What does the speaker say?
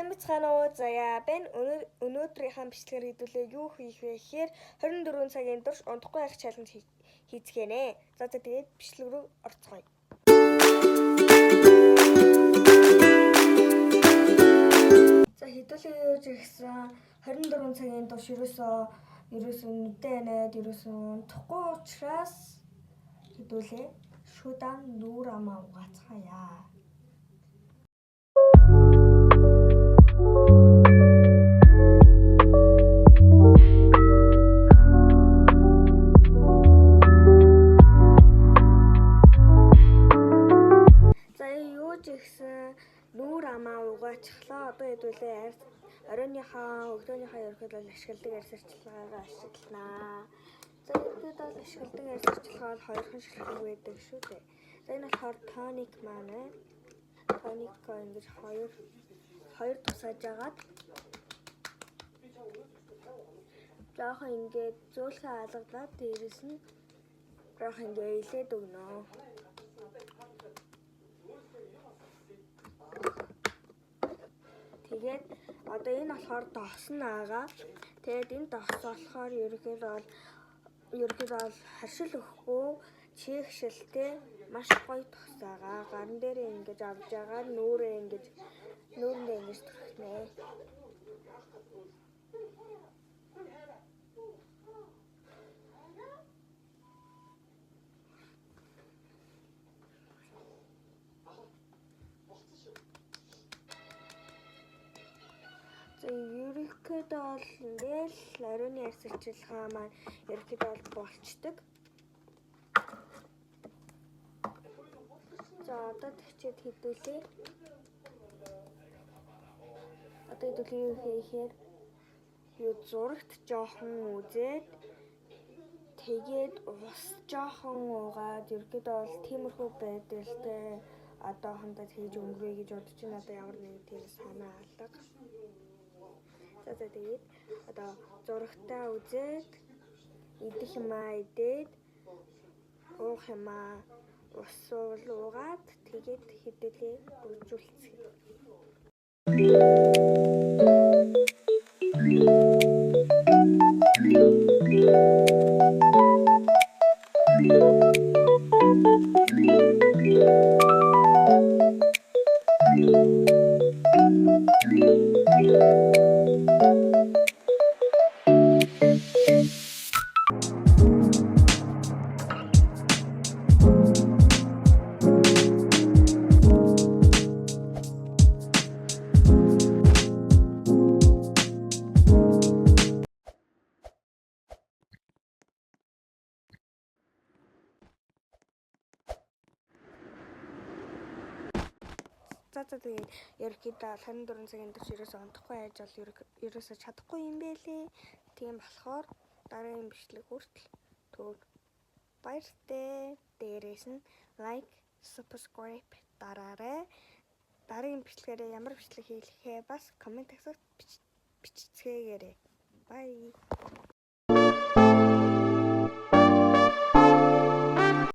Сайн бацгаана уу? Заяа байна. Өнөөдрийнхөө бичлэгээр хэдүүлээ юу хийх вэ гэхээр 24 цагийн турш унтахгүй байх challenge хийцгээнэ. За за, тэгээд бичлэг рүү орцгоё. За, хэдүүлээ юу ч ихсэн 24 цагийн турш ерөөсөө нүдээ анаад ерөөсөө унтахгүй учраас хэдүүлээ шүдам нүүр амаа угаацгаая. За, юу ч ихсэн нүүр амаа угаачихлаа. Одоо хэдүүлээ оройныхаа өглөөнийхөө ерөнхийдөө ашигладаг арьс арчилгаагаа ашигланаа. За, ерөнхийдөө бол ашигладаг арьс арчилгаа бол хоёрхан ширхэг байдаг шүү дээ. За, энэ болохоор тоник маань байна. Тоникоо ингэж хоёр хоёр тусааж агаад жоохон ингээд зөөлхөн алгалаад дээрэс нь жоохон ингээд илээд өгнө. Тэгээд одоо энэ болохоор дос нь байгаа. Тэгээд энэ дос болохоор ерөнхийдөө бол харшил өгөхгүй чихшилтэй маш гоё тос байгаа. Гаран дээрээ ингэж авч байгаа нүүрээ ингэж нүүрэндээ ингэж түрхнэ. За, ерөнхийдөө бол ингээл ариуны арьс арчилгаа маань ерөнхийдөө бол болчдөг. За, одоо тэгчээд хэдүүлээ. Одоо хэдүүлээ юу хийхээр юу зурагт жоохон үзээд тэгээд ус жоохон уугаад ерөнхийдөө бол тиймэрхүү байдалтай одоохондоо хийж өнгөрье гэж бодож байна. Одоо ямар нэг тийм санаа алга. За за, тэгээд одоо зурагтаа үзээд идэх юмаа идээд уух юмаа ус уугаад тэгээд хэдүүлээ үржүүлцгээе. За за, тэгээд ерөнхийдөө 24 цагийн турш ерөөсөө унтахгүй байж бол ерөөсөө чадахгүй юм бэлээ. Тийм болохоор дараагийн бичлэг хүртэл түр баяртай. Дээрээс нь like, subscribe дараарай. Дараагийн бичлэгээрээ ямар бичлэг хийхээ бас comment хэсэгт бичцгээгээрэй. Bye.